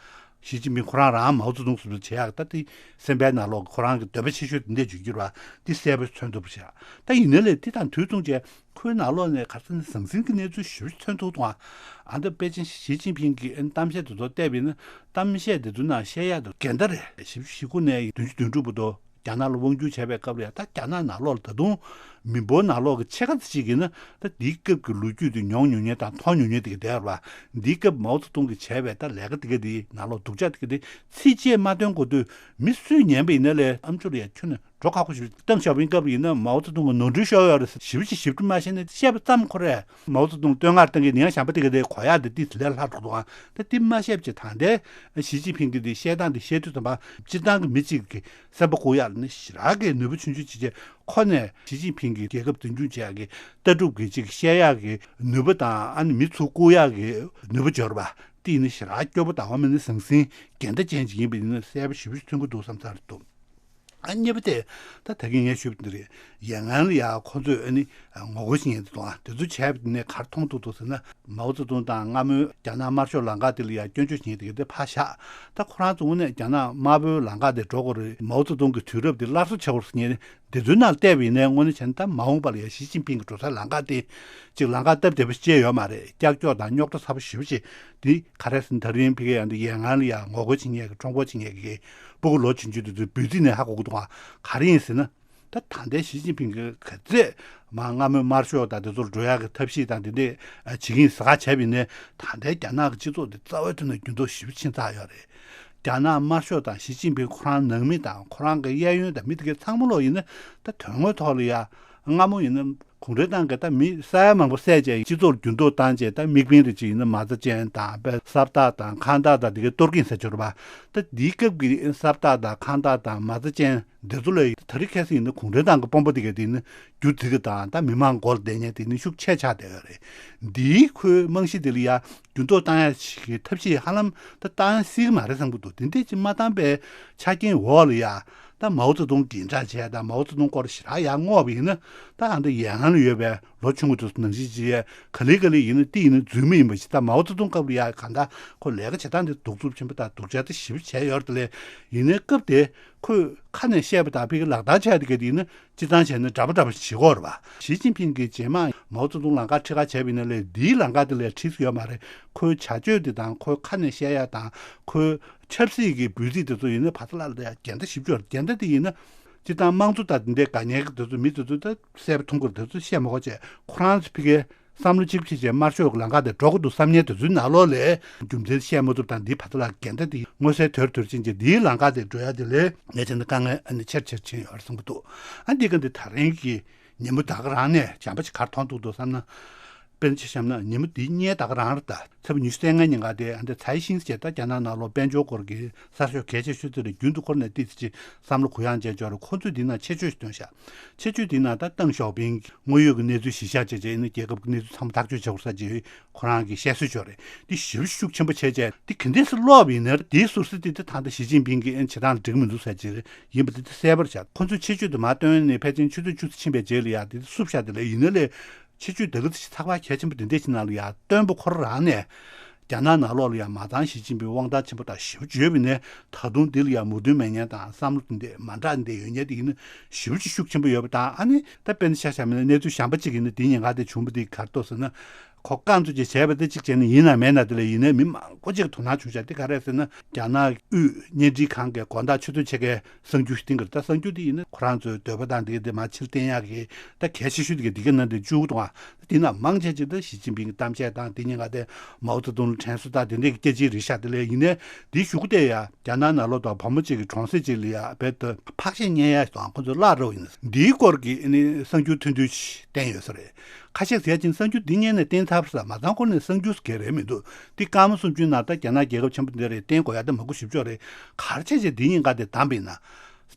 ཞི་ཅིན་ཕིང་ཁོ་རང་རང་མའོ་ཙེ་ཏུང་ཟེར་བྱེད་ཡག་ད་དེ་སེམས་པའི་ནང་ལོགས་ཁོ་རང་གི་འདོད་པ་ཆེ་ཤོས་དེ་འདྲ་བརྗོད་ཀྱི་རེད་པ། དེ་གསལ་པོ་མཚོན་ཐུབ་པ་བྱེད་ཡག་ད་ཡིན་ན་ལས་དེ་དང་དུས་མཚུངས་བྱས། ཁོའི་ནང་ལོགས་ནས་ག་རེ་ཟེར་ན་ཟང་ཟིང་གི་གནས་ཚུལ་ཞེ་པོ་ཅིག་མཚོན་ཐུབ་འདུག་ཨང་། ཨ་ད་པེ་ཅིན་ཞི་ཅིན་ཕིང་གི་གཏམ་བཤད་དེ་ཚོ་བལྟས་པ་ཡིན་ན་གཏམ་བཤད་དེ་ཚོའི་ནང་བཤད་ཡག་དེ་འགལ་ཟླ་རེད། ཞེ་པོ་ཞེ་དགུ་ནས་བདུན་ཅུ་དོན་དྲུག་བར་དུ་རྒྱ་ནག་ལ་དབང་སྒྱུར་བྱས་པའི་སྐབས་ལ་ཡ་ད་རྒྱ་ནག་ནང་ལོགས་ལ་ད་དུང་མི་འབོར་ནང་ལོགས་ཀྱི་ཕྱེད་ཀ་ཙམ་ཅིག་གིས་ན་ད་དེའི་སྐབས་ཀྱི་ལོ་རྒྱུས་དེ་མྱོང་མྱོང་མཁན་དང་མཐོང་མྱོང་མཁན་དེ་ག་དེ་རེད་པ། དེའི་སྐབས་མའོ་ཙེ་ཏུང་གིས་བྱས་པའི་ད་ལས་ཀ་དེ་ག་དེའི་ནང་ལོགས་སྡུག་ཅག་དེ་ག་དེ་ཚིག་བཅད་མ་བཏོན་གོང་དུ་མི་སུས་ཉན་པ་ཡིན་ན་ལས་ཨ་མཆོག་ལ་ཡ་ཁྱོན་ནས། འགྲོ་ཁག་པོ་ཞིག་ཏེང་ཞའོ་ཕིང་སྐབས་ཡིན་ན་མའོ་ཙེ་ཏུང་གི་ནོར་འཁྲུལ་ཤོར་ཡོད་རེད་ཟེར་ཞིབ་ཅིག་ཞིབ་ཏུ་མ་བཤད་ནས་བཤད་པ་ཙམ་ཁོ་རེ། མའོ་ཙེ་ཏུང་བསྟོད་བསྔགས་གཏོང་གི་ནི་ཡང་བྱམས་པ་དེ་ག་དེ་གོ་ཡག་དེ་ཏིས་ལས་སླ་འགྲོ་འདུག་ཨང་། ད་དེ་མ་བཤད་པ་ཅིག་ད་ལྟའི་ཞི་ཅིན་ཕིང་གི་དེ་བཤད་སྟངས་དེ་བཤད་དུས་ཙམ་པ་སྤྱིར་བཏང་གི་མི་གཅིག་གི་སེམས་པ་བཀུག་ཡག་ནི་ཞེ་དྲག་གི་ནུས་པ་ཆུང་ཆུང་ཅིག་བྱས་ཁོ་ནས་ཞི་ཅིན་ཕིང་གི་རྒྱལ་ཁབ་འཛིན་སྐྱོང་བྱེད་ཡག་གི་ལྟ་གྲུབ་ཀྱི་ཅིག་བཤད་ཡག་གི་ནུས་པ་དང་ཨ་ནི་མི་ཚུར་བཀུག་ཡག་གི་ནུས་པ་འབྱོར་བ་དེ་ཡིན་ན་ཞེ་དྲག་སྐྱོ་པོ་དང་འོ་མ་ནི་ཟང་ཟིང་འགལ་ཟླ་ཅན་ཅིག་ཡིན་པ་ཡིན་ན་གསལ་པོ་ཞེ་པོ་ཅིག་མཚོན་གྱི་འདུག་བསམ་ཚར་འདུག་ཨ་གཉིས་པ་དེ་ད་ད་གིན་ངས་ཞུས་པ་འདི་རེད། ཡ་ང་ལ་ཡ་ཁོ་ཚོས་ཨ་ནི་ངོ་རྒོལ་བྱེད་མཁན་དེ་དང་དེ་ཚོ་བྱས་པ་ནས་ག་རེ་མཐོང་ཐུབ་འདུག་ཟེར་ན་མའོ་ཙེ་ཏུང་དང་སྔ་མོའི་རྒྱ་ནག་དམར་ཤོག་ལམ་ཁ་དེ་ལ་ཡ་སྐྱོན་བརྗོད་བྱེད་མཁན་དེ་ག་དེ་ཕར་བཞག་ད་ཁོ་རང་ཚོ་དངོས་གནས་རྒྱ་ནག་དམར་པོའི་ལམ་ཁ་དེ་འགྲོ་དགོས་རེད། མའོ་ཙེ་ཏུང་གི་དུས་རབས་དེ་སླར་གསོ་བྱེད་དགོས་རེད་ཟེར་མཁན་དེ་ཚོའི་ནང་བལྟས་པ་ཡིན་ནའི་དངོས་གནས་བྱས་ན་ད་མ་འོངས་པ་ལ་ཡ་ཞི་ཅིན་ཕིང་གི་འགྲོ་སའི་ལམ་ཁ་དེ་ཅིག་ལམ་ཁ་སྟབས་བདེ་པོ་ཞིག་ཡོད་མ་རེད། ཀྱག་ཀྱོག་དང་རྙོག་དྲ་ཚ་པོ་ཞེ་པོ་ཅིག་འདི་ག་རེ་ཟེར་ན་ད་རིང་ཕ་གི་ཡང་འདི་ཡ་ང་ལ་ཡ་ངོ་རྒོལ་བྱེད་མཁན་གྱི་ཁྲོམ་སྐོར་བྱེད་མཁན་གྱི་སྤུ་གུ་ལོ་ཆུང་ཆུང་དེ་ཚོའི་འབོད་ཚིག་ནས་ཧ་གོ་གི་འདུག་ག་ག་རེ་ཡིན་ཟེར་ན། ད་ད་ལྟའི་ཞི་ཅིན་ཕིང་གིས་ག་ཚད་མ་སྔ་མོའི་དམར་ཤོག་དང་དེ་ཚོར་འགྲོ་ཡག་གི་ཐབས་ཤེས་དང་དེ་འདྲས་བྱེད་ཀྱི་ཡིན་ཟེར་ཁ་བྱས་པ་ཡིན་ནའི་ད་ལྟའི་རྒྱ་ནག་གི་སྤྱི་ཚོགས་འདི་རྩ་བའི་ཐོག་ནས་འགྱུར་ལྡོག་ཞེ་པོ་ཕྱིན་ཚར་ཡོད་རེད། རྒྱ་ནག་དམར་ཤོག་དང་ཞི་ཅིན་ཕིང་ཁོ་རང་ནང་མི་དང་ཁོ་རང་གི་གཡས་གཡོན་དང་མི་དེ་གའི་ཚང་མ་ལོག་ཡིན་ན་ད་དོན་དངོས་ཐོག་ལ་ཡ་སྔ་མོ་ཡིན་ན། གུང་ཁྲན་ཏང་གིས་ད་མི་ས་ཡ་མང་པོ་བསད་བྱས་སྤྱི་ཚོགས་འགྱུར་ལྡོག་བཏང་བྱས་ད་དམིགས་འབེན་རེ་ཅིག་ཡིན་ན་མ་རྩ་ཅན་དང་དཔེ་ས་བདག་དང་ཁང་བདག་དང་དེ་གའི་གཏོར་གིན་ས་སྦྱོར་བ། ད་འདིའི་སྐབས་ཀྱི་ས་བདག་དང་ཁང་བདག་དང་མ་རྩ་ཅན་འདི་ཚོ་ལ་ད་རེས་ཁ་སང་ཡིན་ན་གུང་ཁྲན་ཏང་གི་དཔོན་པོ་དེ་ག་དེ་ཡིན་ན་རྒྱུ་འཛིན་གི་དང་ད་མི་མང་མགོ་ལ་བསྡད་མཁན་དེ་ནི་ཤུགས་ཆེ་ཆགས་བསྡད་ཡོད་རེད། འདིའི་ཁོའི་རྨང་གཞི་དེ་ལ་ཡ་འགྱུར་ལྡོག་བཏང་ཡ་ཞིག་གི་ཐབས་ཤེས་ཧ་ལམ་ད་བཏང་སྲིད་ཀྱི་མ་རེད་བསམ་གི་འདུག་དེ་འདྲས་ཅིག་མ་བཏང་པའི་ཆ་རྐྱེན་འོག་ལ་ཡ། ད་མའོ་ཙེ་ཏུང་འགྲེལ་བསྒྲགས་བྱས་དང་མའོ་ཙེ་ཏུང་སྐོར་ཞེ་དྲག་ཡར་བསྔོགས་པ་ཡིན་ན་ད་ཨ་འདི་ཡ་ཧན་ལ་ཡོད་པའི་ལོ་ཆུང་ངུ་དེ་ཚོ་ནང་བཞིན་ཅིག་ག་ལེ་ག་ལེ་ཡིན་ན་དེ་ཡིན་ན་རྫུན་མ་ཡིན་པ་ཞིག་ད་མའོ་ཙེ་ཏུང་སྐབས་ལ་ཡ་གང་ལྟར་ཁོ་ལས་ཀ་བྱེད་སྟངས་དེ་གདུག་རྩུབ་ཆེན་པོ་དང་སྡུག་ཅག་དེ་ཞེ་པོ་བྱས་ཡོད་རེད་དེ་ལས་ཡིན་ནའི་སྐབས་དེ་ཁོས་ཁ་ནས་བཤད་པ་དང་ཕ་གི་ལག་བསྟར་བྱས་དེ་ག་དེ་ཡིན་ན་སྤྱིར་བཏང་བྱས་ན་འདྲ་པོ་འདྲ་པོ་ཞིག་བྱེད་ཀྱི་ཡོད་རེད་པ། ཞི་ཅིན་ཕིང་གིས་རྗེས་མ་མའོ་ཙེ་ཏུང་ལམ་ཁ་ཁྲིད་ཁ་བྱས་པ་ཡིན་ན་ལས་འདིའི་ལམ་ཁ་དེ་ལས་ཁྲིད་སྲིད་ཡོད་མ་རེད། ཁོའི་བྱ་སྤྱོད་དེ་དང་ཁོའི་ཁ་ནས་བཤད་ཡ་དང་ཁོའི་ཆབ་སྲིད་ཀྱི་འབོད་ཚིག་དེ་ཚོ་ཡིན་ན་བར་ཐག་ལ་ལ་ཡ་འགལ་ཟླ་ཞེ་པོ་ཅིག་ཡོད་རེད། འགལ་ཟླ་དེ་ཡིན་ན་སྤྱིར་བཏང་དམངས་གཙོ་དང་དེ་འདྲའི་དགའ་ཉེ་གི་དེ་ཚོ་མི་དེ་ཚོ་ད་གསལ་པོ་མཐོང་གི་རེད། དེ་ཚོ་བཤད་མ་དགོས་བྱས་ཁོ་རང་ཚོ་ཕ་གིའི་བསམ་བློ་གཅིག་པ་བྱས་བྱས་དམར་ཤོག་གི་ལམ་ཁ་དེ་འགྲོ་གི་འདུག་བསམ་མཁན་དེ་ཚོའི་ནང་ལོགས་ལས་རྒྱུ་མཚན་བཤད་མ་ཐུབ་དང་འདིའི་བར་ཐག་ལ་འགལ་ཟླ་དེ་མངོན་གསལ་དོད་དོད་ཕྱིན་བྱས་འདིའི་ལམ་ཁ་དེ་འགྲོ་ཡ་དེ་ལས་ངས་བྱས་ན་དཀའ་ངལ་ཨ་ནི་ཆེར་ཆེར་ཕྱིན་ཡོད་རེད་བསམ་གི་འདུག་ཨ་འདི་ག་འདི་ད་རིང་གི་ ཉིན་མོ་ད་ག་རང་ནས་བྱམས་པ་ཅིག་གར་མཐོང་འདུག་འདུག་བསམ་ན། དཔེར་ན་ཆ་བཞག་ན་ཉིན་མོ་འདིའི་བརྙན་ད་ག་རང་རེད་ད། ཚེས་པ་ཉི་ཤུ་རྩ་ལྔ་ཉིན་ག་དེ་ཨ་འདི་ཚའི་ཤིང་ཟེར་ད་རྒྱ་ནག་ནང་ལོགས་དཔལ་འབྱོར་སྐོར་གྱི་གསར་ཤོག་གལ་ཆེ་ཤོས་དེ་རེད། རྒྱུན་དུ་ཁོ་ནས་ཏིས་ཅི་བསམ་བློ་གུ་ཡངས་བྱས་འབྱོར་རེད། ཁོ་ཚོས་འདི་ན་ཆེད་བརྗོད་ཞིག་བཏོན་ཤག་ཆེད་བརྗོད་འདི་ན་ད་ཏེང་ཞའོ་ཕིང་དངོས་ཡོད་ཀྱི་གནས་ཚུལ་གཞི་བཞག་བྱས་བྱས་ཨ་ནི་རྒྱལ་ཁབ་ཀྱི་གནས་ཚུལ་ཚང་མ་ཐག་གཅོད་བྱེད་དགོས་ས་ཅིག་ཁོ་རང་གི་བཤད་སྲོལ་ཅིག་རེད། འདི་ཞེ་པོ་ཤུགས་ཆེན་པོ་བྱས་བྱས་འདི་ག་འདྲས་སེ་ཀློག་པ་ཡིན་ན་འདིའི་ཟུར་ཟ་འདི་ད་ད་ལྟ་ཞི་ཅིན་ཕིང་གི་ཨ་ནི་བྱེད་སྟངས་ལ་འགྲིག་མི་འདུག་ས་ཅིག་རེད། ཡིན་པ་དེ་དེ་གསལ་པོར་བཞག་ཁོ་ཚོས་ཆེད་བརྗོད་དུ་མར་བཏོན་ནས་ཕལ་ཆེར་ཆུ་ཚོད་བཅུ་ཙམ་ཕྱིན་པའི་རྗེས་ལ་ཡ་དེ་བསུབ་བཞག་དེ་ལ་ཡིན་ན་ལས་ཆེད་བརྗོད་དེ་ག་ཚོད་ཅིག་ཚགས་པར་གལ་ཆེན་པོ་དེ་འདྲས་ཅིག་ནང་ལ་ཡ་སྟོན་པ་ཁོ་རང་ནས་རྒྱ་ནག་ནང་ལོགས་ལ་ཡ་མ་ཚང་ཞི་ཅིན་ཕིང་དབང་ཐང་ཆེན་པོ་དང་ཞེ་པོ་བརྗོད་པ་ནས་ད་དུང་འདི་ལ་ཡ་མོས་མཐུན་མེད་མཁན་དང་བསམ་བློ་དེ་འདྲས་མ་འདྲ་འདྲས་ཡོད་མཁན་དེ་ཡིན་ན་ཞེ་པོ་ཅིག་ཤུགས་ཆེན་པོ་ཡོད་པ་དང་། ཨ་ནི་ད་དཔེར་ན་ཆ་བཞག་མིན་ན་གནས་ཚུལ་གཞན་པ་ཅིག་ཡིན་ན་དེ་ཉིན་ག་དེ་བྱུང་བ་དེ་ག་རེ་འདུག་ཟེར་ན། ཁོ་རྐང་བཙུགས་བྱས་བྱས་པ་དེ་གཅིག་བྱས་ན་ཡིན་ན་མེད་ན་དེ་ལས་ཡིན་ནའི་མི་མང་པོ་ཅིག་དོ་སྣང་བྱུང་བྱས་དེ་ག་རེ་ཟེར་ན། རྒྱ་ནག་དབུས་བརྙན་འཕྲིན་ཁང་གི་དགོང་དག་ཆུ་ཚོད་ཕྱེད་ཀའི་གསར་འགྱུར་ཞིག་བཏིང་གི་རེད། ད་གསར་འགྱུར་དེ་ཡིན་ན་ཁོ་རང་ཚོའི་འདོད་པ་དང་དེ་ག་དེ་མར་ཕྱིར་བསྟན་ཡག་གི་ད་གལ་ཆེ་ཤོས་དེ་ག་དེ་ག་ནང་དེ་བཅུག་འདུག་ཨ། དེ་ན་མང་ཆེ་ཅིག་ད་ཞི་ཅིན་ཕིང་གི་གཏམ་བཤད་དང་དེ་ཉིན་ག་དེ་མའོ་ཙེ་ཏུང་ལ་དྲན་གསོ་དང་དེ་འདྲའི་སྐད་ཆའི་རིགས་ཤག་དེ་ལས་ཡིན་ནའི་དེའི་གཞུག་གུ་དེ་ཡ་རྒྱ་ནག་ནང་ལོགས་དང་བུ་མོ་གཅིག་གི་གྲོང་གསེབ་ཅིག་ལ་ཡ་རྦད་དེ་ཕག་ཤ་བརྙས་ཡག་དང་ཁོ་ཚོ་གླགས་རེད་པ། ཡིན་ན་འདིའི་སྐོར་གྱི་ཨ་ནི་གསར་འགྱུར་ཐུང་ཐུང་ཞིག་བསྟན་ཡོད་ས་རེད། ཁ་ཤས་ཟེར་ཡག་ཅིག་གསར་འགྱུར་འདི་ཉན་ནས་བསྟན་ཚར་ས་མ་ཚང་ཁོ་ནས་གསར་འགྱུར་ག་རེ་མི་འདུག་འདི་སྐར་མ་སུམ་ཅུའི་ནང་ད་རྒྱ་ནག་རྒྱལ་ཁབ་ཆེན་པོ་འདི་རེད། བསྟན་དགོས་ཡག་ད་མང་པོ་ཞེ་པོ་ཅིག་རེད། ག་རེ་བྱས་བྱས་འདི་ཉིན་ག་དེ་བདམས་པ་ཡིན་ན།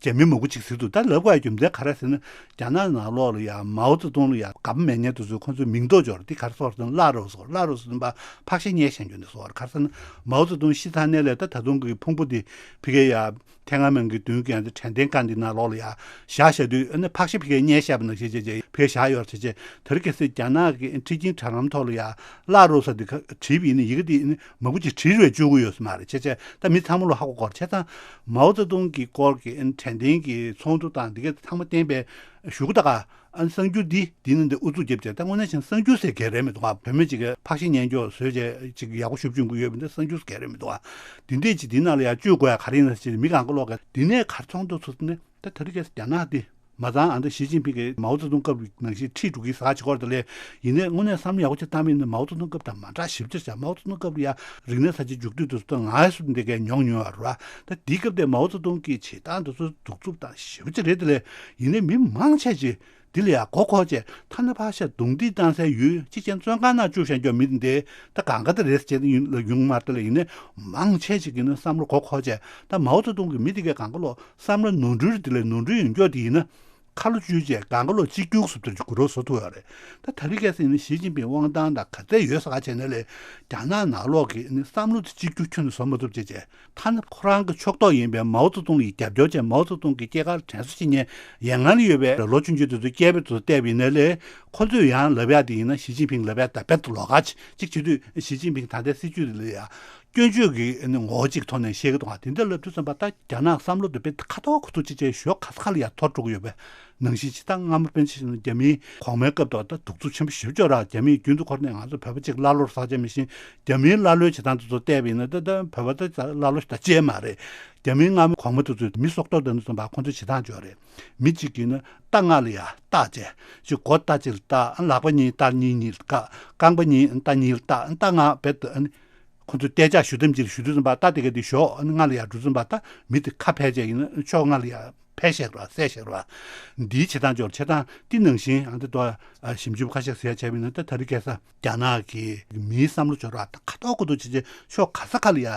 ཅེས་མི་མང་པོ་ཅིག་ཟེར་འདུག་ད་ལབ་དགོས་ཡག་རྒྱུ་མཚན་ག་རེ་ཟེར་ན། རྒྱ་ནག་ནང་ལོགས་ལ་ཡ་མའོ་ཙེ་ཏུང་ལ་ཡ་དགའ་པོ་མེད་མཁན་དེ་ཚོས་ཁོ་ཚོའི་མིང་འདོགས་འཇོག་རེད། འདི་ག་རེ་ཟེར་ཟེར་ན་གླགས་རེད་ཟེར། གླགས་རེད་ཟེར་ན་ཕག་ཤ་བརྙས་བཞག་རྒྱུ་འདི་ཟེར། ག་རེ་ཟེར་ན་མའོ་ཙེ་ཏུང་ཤི་ཚར་ནས་ལས་ད་ད་དུང་གི་ཕུང་པོ་འདི་ཕ་གིར་ཡ་ཐེངས་མང་གི་མདུན་གྱི་ཡང་དྲན་རྟེན་ཁང་འདི་ནང་ལོགས་ལ་ཡ་བཞག་བཞག་དུས་ཨ་ནི་ཕག་ཤ་ཕ་གིར་བརྙས་བཞག་པ་ནང་བཞིན་བྱས་བྱས་ཕ་གིར་བཞག་ཡོད་རེད་བྱས་བྱས། དེ་རིང་ཁ་སང་རྒྱ་ནག་གི་ཁྲི་ཆེན་དྲ་ལམ་ཐོག་ལ་ཡ་གླགས་རེད་ཟེར་འདི་ག་བྲིས་པ་ཡིན་ན་ཡི་གེ་འདི་ཨ་ནི་མང་པོ་ཅིག་བྲིས་རེད་བཅུག་གི་ཡོད་ས་མ་རེད། བྱས་བྱས་ད་མི་ཚང་མ་ལ་ཧ་གོ་གོ་རེད། བྱས་ཙང་མའོ་ཙེ་ཏུང་གི་སྐོར་གྱི་ཨ་ནི་དྲན་རྟེན་གྱི་ཚོགས་འདུ་དང་འདི་ག་ཚང་མ་བསྟན་པའི་གཞུག་གུ་ད་ག་ཨ་ནི་གསར་འགྱུར་འདི་འདི་ནི་འདི་ཨུ་ཚུགས་རྒྱབ་བྱས། ད་དངོས་གནས་བྱས་ན་གསར་འགྱུར་ཟེར་ག་རེ་མི་འདུག་ག་བུད་མེད་ཅིག་གིས་ཕག་ཤ་བརྙས་འགྱོག་བཟོས་བྱས་ཅིག་ཡག་པོ་ཞེ་པོ་བྱུང་གི་ཡོད་མི་འདུག་གསར་འགྱུར་ཟེར་ག་རེ་མི་འདུག་ག་འདི་འདྲས་ཅིག་འདི་ནང་ལ་ཡང་བཅུག་དགོས་ཡག་ག་རེ་ཡིན་ན་ཟེར་མི་གང་ག་ལོག་ག་འདི་ནས་ག་རེ་མཐོང་འདུག་ཟེར་ན། ད་དེ་རིང་ཁ་སང་རྒྱ་ནག་འདི་མ་ཚང་ཨ་འདི་ཞི་ཅིན་ཕིང་གིས་མའོ་ཙེ་ཏུང་སྐབས་ནང་བཞིན་ཁྲིད་འགྲོ་གི་ཟེར་ག་བྱེད་ཀྱི་ཡོད་རེད། དེ་ལས་ཡིན་ནའི་དངོས་གནས་བསམ་བློ་ཡག་པོ་ཅིག་བཏང་བ་ཡིན་ན་མའོ་ཙེ་ཏུང་སྐབས་དང་མ་འདྲ་ཞེ་པོ་ཅིག་རེད། མའོ་ཙེ་ཏུང་སྐབས་ལ་ཡ་རིག་གནས་གསར་བརྗེ་མཇུག་སྡུད་དུ་སོང་ང་ཡ་སུ་འདི་གས་མྱོང་མྱོང་བ་རེད་བ། ད་འདི་སྐབས་དེ་མའོ་ཙེ་ཏུང་གི་བྱེད་སྟངས་དེ་ཚོ་གདུག་རྩུབ་དང་ཞེ་པོ་ཅིག་རེད། དེ་ལས་ཡིན་ནའི་མི་མང་ཆེ་ཅིག་འདི་ལ་ཡ་མགོ་འཁོར་བྱས་ཐ་ན་ཕག་ཤ་རྡུང་རྡེག་བཏང་སའི་ཡུལ་གཅིག་ཅན་བཙོན་ཁང་ནང་བཅུག་བཞག་རྒྱུ་མི་འདི་ད་གང་ག་དེ་རེད་ཟེར་བྱས་ཡོང་མ་རེད། དེ་ལས་ཡིན་ནའི་མང་ཆེ་ཅིག་གིས་ནི་བསམ་བློ་མགོ་འཁོར་བྱས་ད་མའོ་ཙེ་ཏུང་གི་མི་དེ་གས་གང་ག་ལོག་བསམ་བློ་ནོར་འཁྲུལ་དེ་ལས་ནོར་འཁྲུལ་ཡོང་རྒྱུ་དེ་ཡིན་ན་ཁ་ལོ་བཅུ་བྱས་གང་ག་ལོག་གཅིག་གྱུར་སུ་དེར་གུ་རོ་བཟོ་ཐུབ་ཡོད་རེད། ད་དེ་རིང་ཁ་སང་ཡིན་ན་ཞི་ཅིན་ཕིང་དབང་ཐང་དང་ག་ཚད་ཡོད་ས་ག་བྱས་ན་ལས་རྒྱ་ནག་ནང་ལོགས་ཀྱི་ནི་བསམ་བློ་དེ་གཅིག་གྱུར་ཁྱོན་ནས་བཟོ་མ་ཐུབ་བྱས་བྱས། ཐ་ན་ཁོ་རང་གི་ཕྱོགས་གཏོགས་ཡིན་པའི་མའོ་ཙེ་ཏུང་ལ་རྒྱབ་སྐྱོར་བྱས་མའོ་ཙེ་ཏུང་གི་སྐྱེས་སྐར་དྲན་གསོ་བྱེད་མཁན་ཡན་ལག་ལ་ཡོད་པའི་ལོ་ཆུང་ཆུང་དེ་ཚོ་སྐྱེས་པ་དེ་ཚོ་བལྟས་པ་ཡིན་ན་ལས་ཁོ་ཚོས་ཡང་ལབ་ཡག་དེ་ཡིན་ན་ཞི་ཅིན་ཕིང་ལབ་ཡག་ད་རྦད་དེ་ལོགས་ཀ་ཅིག་བྱེད་དུས་ཞི་ཅིན་ཕིང་ད་ལྟའི་སྲིད་བྱུས་དེ་ལ་ཡ་སྐྱོན་བརྗོད་ཀྱི་ངོ་བོ་གཅིག་ཐོག་ནས་བཤད་ཀྱི་འདུག་ག་དེ་འདྲ་ལབ་དུས་ཙམ་པ་ད་རྒྱ་ནག་བསམ་བློ་དེ་རྦད་དེ་ཁ་ཐོར་ཁུ་ཐོར་ཅིག་བྱས་ཞོ་ག་ས་ག་ལ་ཡ་འཐོར་འགྲོ་གི་ཡོད་པའི་ནང་བཞིན་ཅིག་ད་སྔ་མོ་དཔེར་ན་ཆ་བཞག་ན་རྒྱ་མིའི་གོང་མའི་སྐབས་དུ་ད་གདུག་རྩུབ་ཆེན་པོ་ཞེ་པོ་ཅིག་རག་རྒྱ་མིས་རྒྱུན་དུ་ཁོ་རང་ནས་ང་ཚོ་བོད་པ་གཅིག་ཀླ་ཀློར་ཟ་བྱས་མི་ཤེས། རྒྱ་མིའི་ཀླ་ཀློའི་བྱེད་སྟངས་དེ་ཚོ་བལྟས་པ་ཡིན་ན་ད་ད་བོད་པ་ད་ཀླ་ཀློ་ཞིག་ད་ཅིག་མ་རེད། རྒྱ་མིའི་སྔ་མོ་གོང་མ་དེ་ཚོས་མི་སྲོག་ཐོག་དང་དེ་ཚོ་བ་ཁོ་ཚོའི་བྱེད་སྟངས་ཅིག་ཡོད་རེད། མི་གཅིག་གིས་ནི་རྟ་ལྔ་ལ་ཡ་རྟ་བྱས་ཅིག་མགོ་རྟ་གཅིག་ལ་རྟ་ལག་པ་གཉིས་རྟ་གཉིས་གཉིས་ལ་བཀག་རྐང་པ་གཉིས་རྟ་གཉིས་ལ་རྟ་རྟ་ལྔ་རྦད་དེ་ཁོ་ཚོས་རྟ་ལྕག་གཞུ་འདེམས་ཅིག་ཞུ་དུས་ཙམ་པ་རྟ་དེ་ག་དེ་ཞོག་ལྔ་ལ་ཡ་འགྲོ་ཙམ་པ་ད་མི་དེ་ཁ་ཕལ་ཆེར་ཡིན་ན་ཕྱོགས་ལྔ་ལ་ཡ་ཕལ་ཤེར་བ་གསལ་ཤེར་བ། འདིའི་བྱེད་སྟངས་སྦྱོར་བྱེད་སྟངས་འདི་ནང་བཞིན་ཨ་འདི་ལྟ་བུ་ཞིབ་འཇུག་ཁ་ཤས་ཟེར་བྱས་པ་ཡིན་ན་ད་ད་རེས་ཁ་སང་རྒྱ་ནག་གི་མིའི་བསམ་བློ་སྦྱོར་བ་ཁ་ཐོར་ཁུ་ཐོར་བྱས་བྱས་ཕྱོགས་ག་ས་ག་ལ་ཡ་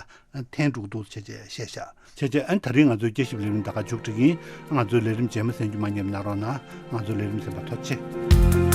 འཐེན་འགྲོ་གི་འདུག་བྱས་བྱས་བཤད་ཤག་བྱས་བྱས་ཨ་ནི་ད་རེས་ང་ཚོའི་དཔྱད་ཞིབ་ལས་རིམ་ད་ག་མཇུག་སྒྲིལ་གྱིན། ང་ཚོའི་ལས་རིམ་རྗེས་མ་གསན་རྒྱུ་མ་ཉམས་གནང་རོགས་གནང་། ང་ཚོའི་ལས་རིམ་གསན་པར་ཐུགས་རྗེ་ཆེ།